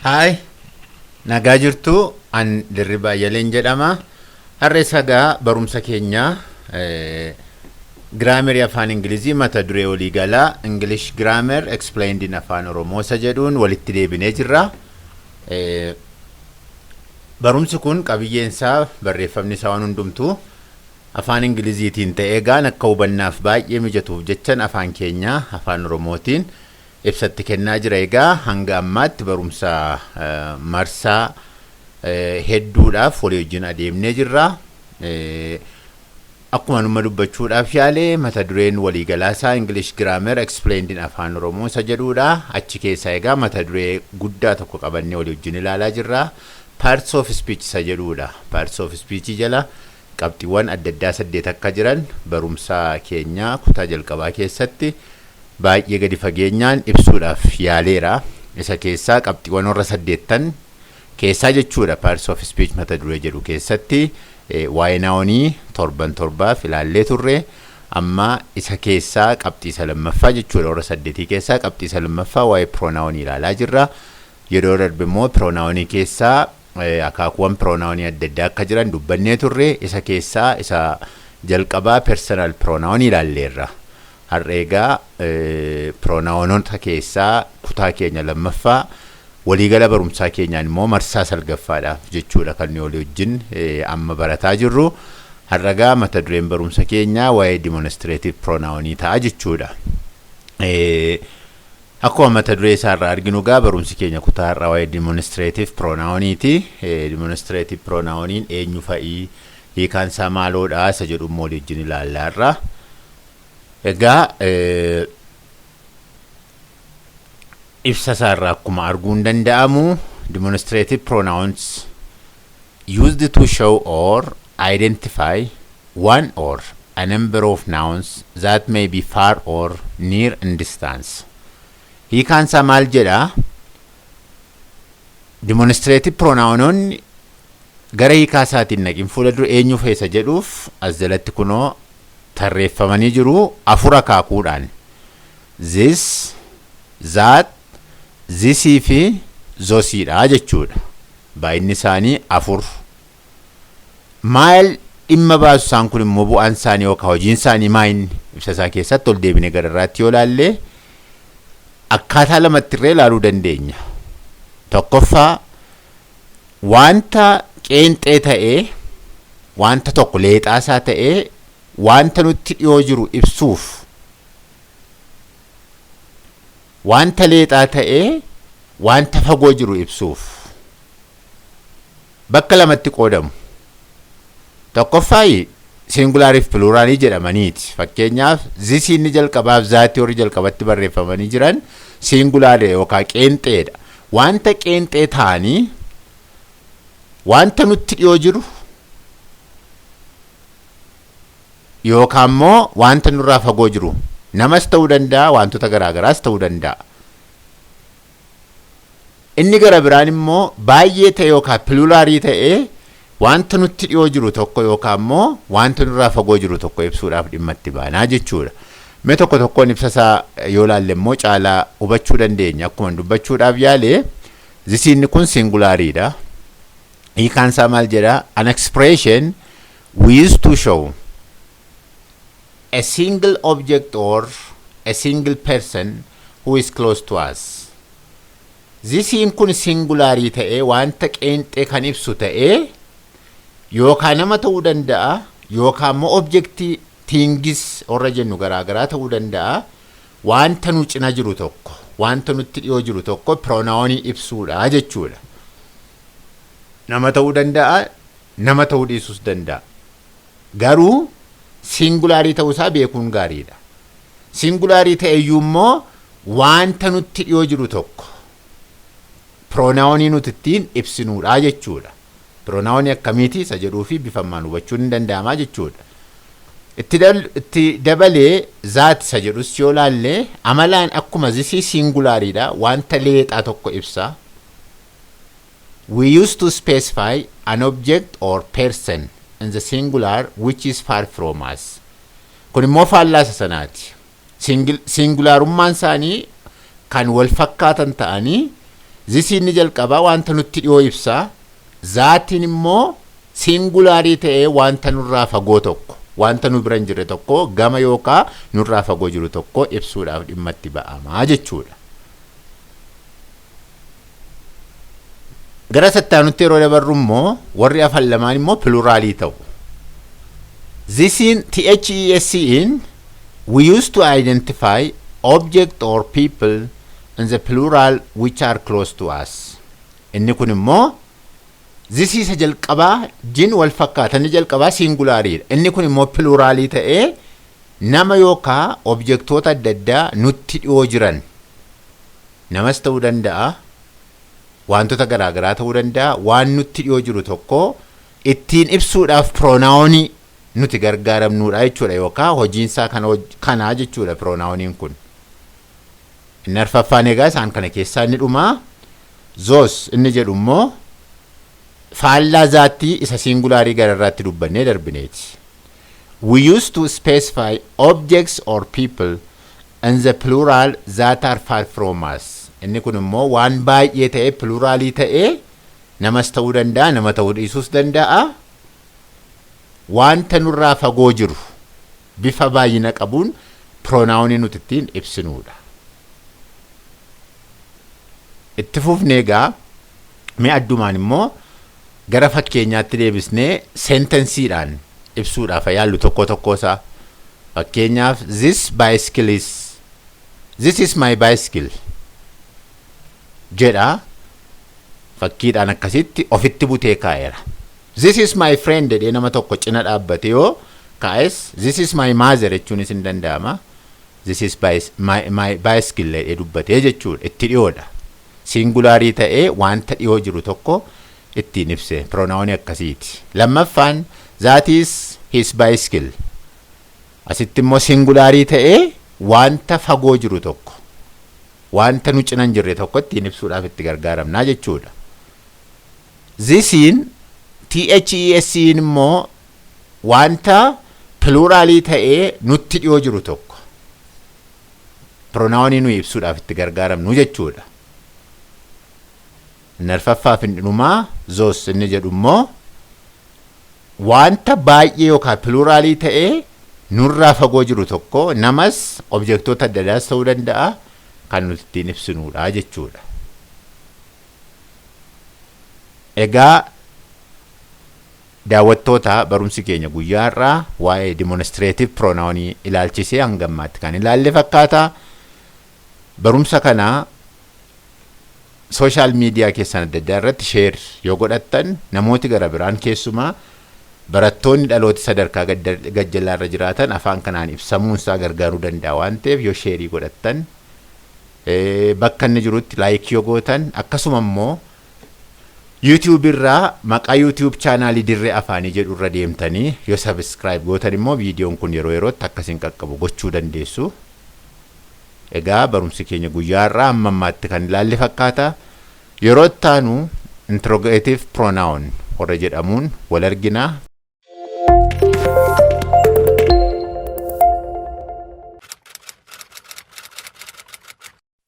Haay, nagaa jirtu. An Dirribaa Ayyaleen jedhama. Har'a sagaa barumsa keenya grammarii afaan Ingilizii mata duree waliigalaa "English Grammar Explained in Afaan Oromoo" isa jedhuun walitti deebinee jirra. Barumsi kun qabiyyeen isaa, barreeffamni isaa, waan hundumtuu afaan Ingiliziitiin ta'ee gaan akka hubannaaf baay'ee mijatuuf jechan afaan keenya afaan Oromootiin ibsatti kennaa jira. Egaa hanga ammaatti barumsa marsaa hedduudhaaf walii wajjin adeemnee jirra. Akkuma numa dubbachuudhaaf yaale, mata dureen waliigalaa isaa "English Grammar Explained in Afaan Oromoo" isa jedhudha. Achi keessaa egaa mata duree guddaa tokko qabannee walii wajjin ilaalaa jirra. Parts of speech isa jedhudha. Parts of speech jala qabxiiwwan adda addaa saddeet akka jiran barumsa keenya kutaa jalqabaa keessatti baay'ee gadi fageenyaan ibsuudhaaf yaaleera. Isa keessaa qabxiiwwan warra saddeettan keessaa jechuudha, parts of speech mata duree jedhu keessatti waa'ee nounii torban torbaaf ilaallee turre. Amma isa keessaa qabxii isa lammaffaa jechuudha, warra saddeetii keessaa qabxii isa lammaffaa waa'ee pronounii ilaalaa jirra. Yeroo darbe immoo pronounii keessaa akaakuuwwan pronounii adda addaa akka jiran dubbannee turre. Isa keessaa isa jalqabaa personal pronounii ilaalleerra. Har'a egaa pronounoota keessaa kutaa keenya lammaffaa, waliigala barumsaa keenyaan immoo marsaa salgaffaadhaaf jechuudha kan nuyi walii wajjin amma barataa jirru. Har'a egaa mata dureen barumsa keenyaa waa'ee demonstrative pronounii ta'a jechuudha. Akkuma mata duree isaarraa arginu egaa barumsi keenya kutaa har'aa waa'ee demonstrative pronouniiti. Demonstrative pronouniin eenyu fa'ii, hiikaan isaa maaloodha isa jedhu immoo walii wajjin ilaallaa. Egaa ibsa isaarraa akkuma arguun danda'amu, demonstrative pronouns used to show or identify one or a number of nouns that may be far or near in distance. Hiikaan isaa maal jedhaa? Demonstrative pronounoonni gara hiikaa isaatiin naqin fuula dura eenyu feesa jedhuuf as jalatti kunoo tarreeffamanii jiru afur akaakuudhaan. This, that, thesei fi thoseiidha jechuudha. Baay'inni isaanii afur. Maal dhimma baasu isaan kun immoo, bu'aan isaanii yookaan hojiin isaanii maa inni, ibsa isaa keessatti ol deebinee gararraatti yoo ilaalle akkaataa lamatti illee ilaaluu dandeenya. Tokkoffaa, wanta qeenxee ta'ee, wanta tokko leexaasaa ta'ee wanta nutti dhiyoo jiru ibsuuf, wanta leexaa ta'ee wanta fagoo jiru ibsuuf bakka lamatti qoodamu. Tokkoffaayi singulariif pluralii jedhamaniiti. Fakkeenyaaf, thisiinni jalqabaaf thatii warri jalqabatti barreeffamanii jiran singularii yookaan qeenxeedha. Wanta qeenxee ta'anii wanta nutti dhiyoo jiru yookaan immoo wanta nurraa fagoo jiru, namas ta'uu danda'a, wantoota garaagaraas ta'uu danda'a. Inni gara biraan immoo baay'ee ta'e yookaan pluralii ta'ee wanta nutti dhiyoo jiru tokko yookaan immoo wanta nurraa fagoo jiru tokko ibsuudhaaf dhimma itti baanaa jechuudha. Mee tokko tokkoon ibsa isaa yoo ilaalle immoo caalaa hubachuu dandeenya. Akkuma dubbachuudhaaf yaale, thisiinni kun singulariidha. Hiikaan isaa maal jedhaa? An expression we use to show a single object or a single person who is close to us. Thisiin kun singularii ta'ee wanta qeenxee kan ibsu ta'ee yookaan nama ta'uu danda'a yookaan immoo objectii, things warra jennu garaagaraa ta'uu danda'a. Wanta nu cina jiru tokko, wanta nutti dhiyoo jiru tokko pronounii ibsuudha jechuudha. Nama ta'uu danda'a, nama ta'uu dhiisuus danda'a. Garuu singularii ta'uusaa beekuun gaariidha. Singularii ta'eyyuu immoo wanta nutti dhiyoo jiru tokko pronounii nuti ittiin ibsinuudha jechuudha. Pronounii akkamiiti isa jedhuu fi bifa ammaan hubachuun ni danda'ama jechuudha. Itti dabalee that isa jedhus yoo laalle, amalaan akkuma thisii singulariidha, wanta leexaa tokko ibsa. We used to specify an object or person in the singular which is far from us. Kun immoo faallaa isa sanaati. Singularummaan isaanii kan wal fakkaatan ta'anii, thisiin inni jalqabaa wanta nutti dhiyoo ibsaa, thatiin immoo singularii ta'ee wanta nurraa fagoo tokko, wanta nu bira hin jirre tokko, gama yookaa nurraa fagoo jiru tokko ibsuudhaaf dhimma itti ba'amaa jechuudha. Gara sattaanutti yeroo dabarru immoo warri afan lamaan immoo pluralii ta'u. Thisiin, THES'n, we use to identify object or people in the plural which are close to us. Inni kun immoo thisii isa jalqabaa jin wal fakkaata. Inni jalqabaa singulariidha. Inni kun immoo pluralii ta'ee nama yookaa objektoota adda addaa nutti dhiyoo jiran, namas ta'uu danda'a, wantoota garaagaraa ta'uu danda'a, waan nutti dhiyoo jiru tokko ittiin ibsuudhaaf pronounii nuti gargaaramnuudha jechuudha, yookaan hojiinsaa kanaa jechuudha pronouniin kun. Inni arfaffaan egaa isaan kana keessaa inni dhumaa those inni jedhu immoo faallaa thatii isa singularii gararraatti dubbannee darbineeti. We used to specify objects or people in the plural that are far from us. Inni kun immoo waan baay'ee ta'e, pluralii ta'ee, namas ta'uu danda'a, nama ta'uu dhiisuus danda'a. Wanta nurraa fagoo jiru bifa baay'ina qabuun pronounii nuti ittiin ibsinuudha. Itti fufnee egaa mee addumaan immoo gara fakkeenyaatti deebisnee sentenceiidhaan ibsuudhaaf yaallu tokko tokko isaa. Fakkeenyaaf, this is my bicycle jedha, fakkiidhaan akkasitti ofitti butee kaa'eera. "This is my friend" jedhee nama tokko cina dhaabbate yoo kaa'es, "This is my mother" jechuunis hin danda'ama. "This is my bicycle" jedhee dubbatee jechuudha, itti dhiyoodha. Singularii ta'ee wanta dhiyoo jiru tokko ittiin ibse, pronounii akkasiiti. Lammaffaan, "That is his bicycle." Asitti immoo singularii ta'ee wanta fagoo jiru tokko, wanta nu cina hin jirre tokko ittiin ibsuudhaaf itti gargaaramnaa jechuudha. Thesiin, THES'n immoo wanta pluralii ta'ee nutti dhiyoo jiru tokko pronounii nuyi ibsuudhaaf itti gargaaramnu jechuudha. Inni arfaffaaf inni dhumaa those inni jedhu immoo wanta baay'ee yookaan pluralii ta'ee nurraa fagoo jiru tokko, namas objektoota adda addaas ta'uu danda'a, kan nuti ittiin ibsinuudha jechuudha. Egaa daawwattoota, barumsi keenya guyyaa har'aa waa'ee demonstrative pronounii ilaalchisee hanga ammaatti kan ilaalle fakkaata. Barumsa kana social media keessan adda addaa irratti share yoo godhattan, namooti gara biraan, keessumaa barattoonni dhaloota sadarkaa gajjallaa irra jiraatan, afaan kanaan ibsamuunsaa gargaaruu danda'a waan ta'eef, yoo shareii godhattan, bakka inni jirutti like yoo gootan, akkasuma immoo YouTube irraa maqaa YouTube channelii Dirree Afaanii jedhu irra deemtanii yoo subscribe gootan immoo viidiyoon kun yeroo yerootti akkasiin qaqqabu gochuu dandeessu. Egaa barumsi keenya guyyaa har'aa amma ammaatti kan ilaalle fakkaata. Yeroo itti aanu interrogative pronoun warra jedhamuun wal argina.